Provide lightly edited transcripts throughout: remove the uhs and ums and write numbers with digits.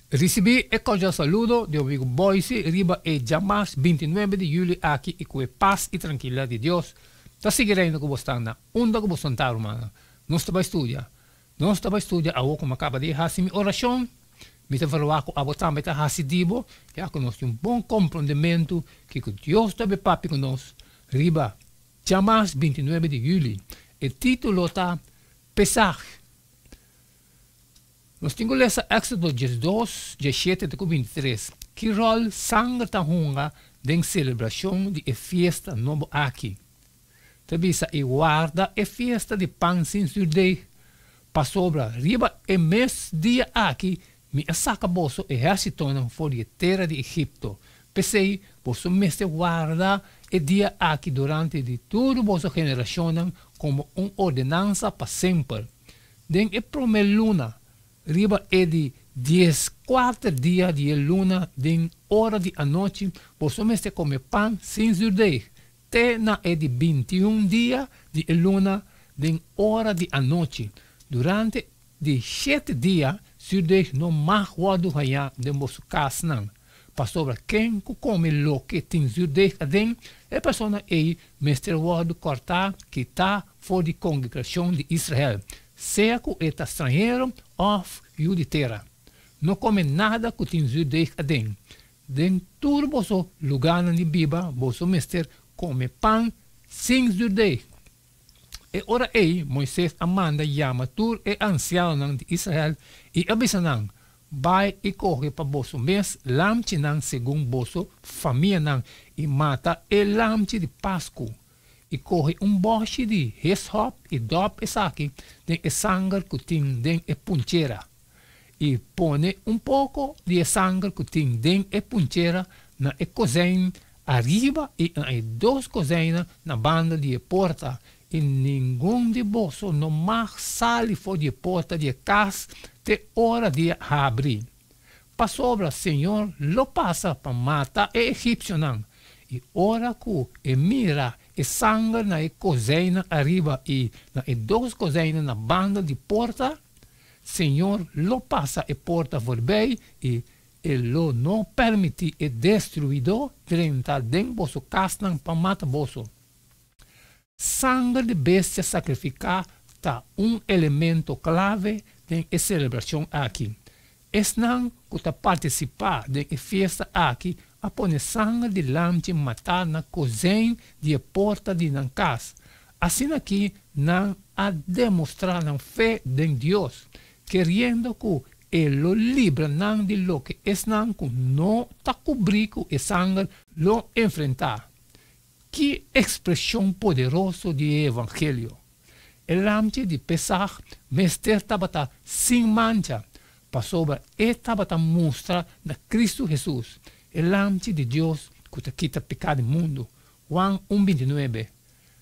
Risibí e kordial saludo di bo amigu Boyce riba e djamars 29 di juli aki i ku e pas i trankilidat di Dios ta sigui reina ku bo stan na unda ku bo stan ta rumannan. Nos ta bai studia. Nos ta bai studia awo ku mi a kaba di hasi mi orashon. Mi ta verwagt ku abo tambe ta hasi di bo, ya ku nos tin un bon komprondementu kiko Dios ta bai papia ku nos riba djamars 29 di juli. E titulo ta Pesach. Nos tin ku lesa Éksodo 12, 17 te ku 23. Ki ròl sanger ta hunga den selebrashon di e fiesta nobo aki? Ta bisa i warda e fiesta di pan sin zürdeg, pasobra riba e mes dia aki mi a saka boso ehérsitonan for di e tera di Egipto. P'esei boso mester warda e dia aki durante di tur boso generashonnan komo un ordenansa pa semper. Den e promé luna, riba e di dieskuater dia di e luna den ora di anochi, boso mester kome pan sin zürdeg, te na e di bintiun dia di e luna den ora di anochi. Durante di shete dia zürdeg no mag wòrdu hañá den boso kasnan, pasobra ken ku kome loke tin zürdeg aden, e persona ei mester wòrdu kòrtá kitá for di kongregashon di Israel, sea ku e ta stranhero òf yu di tera. No kome nada ku tin zürdeg aden. Den tur boso lugánan di biba boso mester kome pan sin zürdeg. E ora ei Moises a manda yama tur e ansianonan di Israel i a bisa nan, Bai i kohe pa boso mes lamchinan segun boso famianan i mata e lamchi di Pasku. I kohe un bòshi di heshòp i dòp esaki den e sanger ku tin den e punchera. I pone un poko di e sanger ku tin den e punchera na e kozein ariba i na e dos kozeinnan na banda di e porta, i ningun di boso no mag sali for di e porta di e kas te ora di a habri. Pasobra Señor lo pasa pa mata e egipsionan, i ora ku e mira e sanger na e kozeinnan ariba i na e dos kozeinnan na banda di porta, Señor lo pasa e porta forbei i e lo no permití e destruidó drenta den boso kasnan pa mata boso. Sanger di bestia sakrifiká ta un elemento klave den e selebrashon aki. Esnan ku ta partisipá den e fiesta aki a pone sanger di lamchi matá na kozein di e porta di nan kas. Asin'aki nan a demostrá nan fe den Dios, keriendo ku e lo libra nan di loke esnan ku no ta kubrí ku e sanger lo enfrentá. Ki ekspreshon poderoso di e evangelio! E lamchi di Pesach mester tabata sin mancha, pasobra e tabata mustra na Kristu Hesus, e Lamchi di Dios ku ta kita piká di mundu. Juan un 29.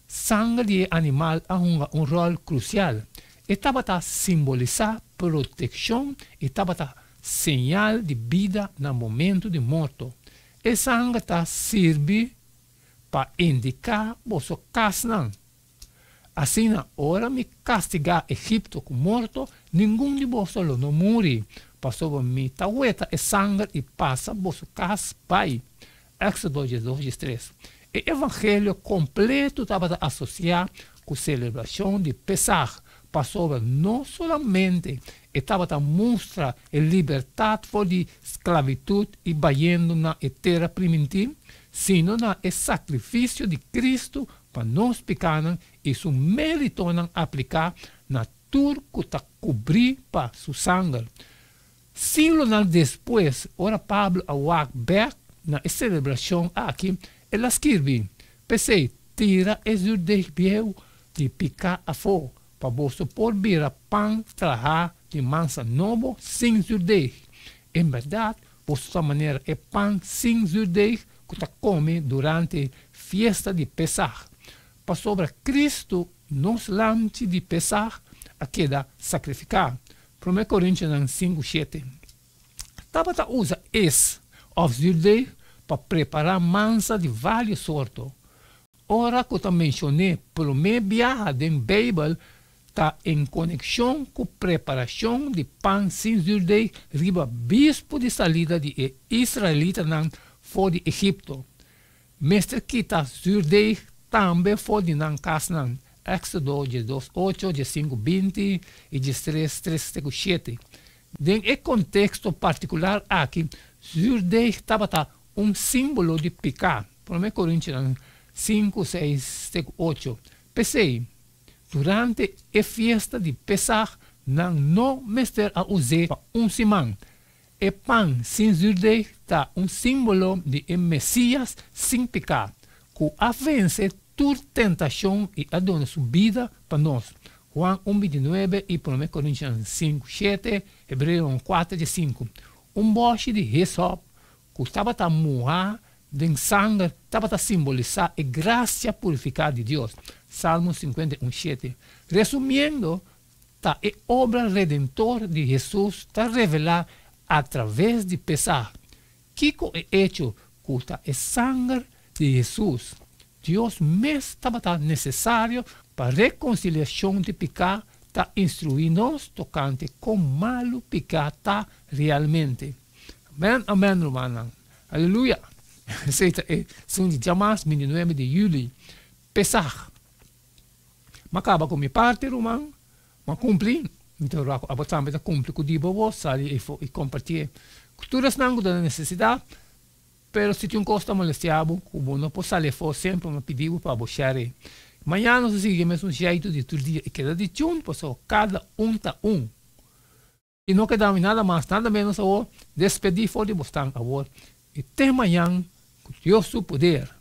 Sanger di e animal a hunga un ròl krusial. E tabata simbolisá protekshon i tabata señal di bida na momentu di morto. E sanger ta sirbi pa indiká boso kasnan. Asina, ora mi kastigá Egipto ku morto, ningun di boso lo no muri, pasobra mi ta weta e sanger i pasa boso kas bai. Éksodo 12, 13. E evangelio kompletu tabata asosiá ku selebrashon di Pesach, pasobra no solamente e tabata mustra e libertat for di sklabitut i bayendo na e Tera Primintí, sino na e sakrifisio di Kristu pa nos pikánan i su méritonan apliká na tur ku ta kubrí pa su sanger. Siglonan despues, ora Pablo a wak bèk na e selebrashon aki, el a skirbi, P'esei, tira e zürdeg bieu di piká afó, pa boso por bira pan trahá di mansa nobo sin zürdeg. En bèrdat, boso ta manera e pan sin zürdeg ku ta kome durante fiesta di Pesach, pasobra Kristu, nos Lamchi di Pesach, a keda sakrifiká. Promé Korintionan sinku shete. Tabata usa es òf zürdeg pa prepará mansa di vários sorto. Ora ku ta menshon'é promé biaha den Beibel, Ta en konekshon ku preparashon di pan sin zürdeg riba bispu di salida di e israelitanan for di Egipto. Mester kita zürdeg tambe for di nan kasnan, Éksodo 12, 8, 15, 20 i 13, 3 te ku 7. Den e konteksto partikular aki, zürdeg tabata un símbolo di piká, Promé Korintionan 5, 6 te ku 8. P'esei, durante e fiesta di Pesaj nan no mester a us'é pa un siman. E pan sin zürdeg ta un símbolo di e Mesías sin piká, ku a vense tur tentashon i a duna su bida pa nos, Juan un 29 i Promé Korintian 5, 7, Hebreonan 4, 5. Un bòshi di hisòp ku tabata muhá den sanger tabata simbolisá e grasia purifiká di Dios, Salmo 51, 7. Resumiendo, ta e obra redentor di Hesus ta revelá atraves di Pesaj. Kiko e echo ku ta e sanger di Hesus, Dios mes tabata nesesario pa rekonsiliashon di piká ta instruí nos tokante kon malu piká ta realmente. Amèn, amèn, rumannan. Aleluya! Esei ta e sun di djamas 29 di yüli, Pesaj. M'a kaba ku mi parti, ruman. M'a kumpli. Mi ta rua ku abo tambe ta kumpli ku di bo bo sali efo i kompartié ku tur esnan ku ta na nesesidat. Pero si tin un kos ta molestiá bo ku bo no por sali efo, semper m'a pidi bo pa bo share. Mañana nos ta sigui e mesun jeitu di tur dia i keda di tune pasobra kada un ta un. I no keda mi nada mas nada menos awor, despedí for di bosnan awor i te mañan ku Dios su poder.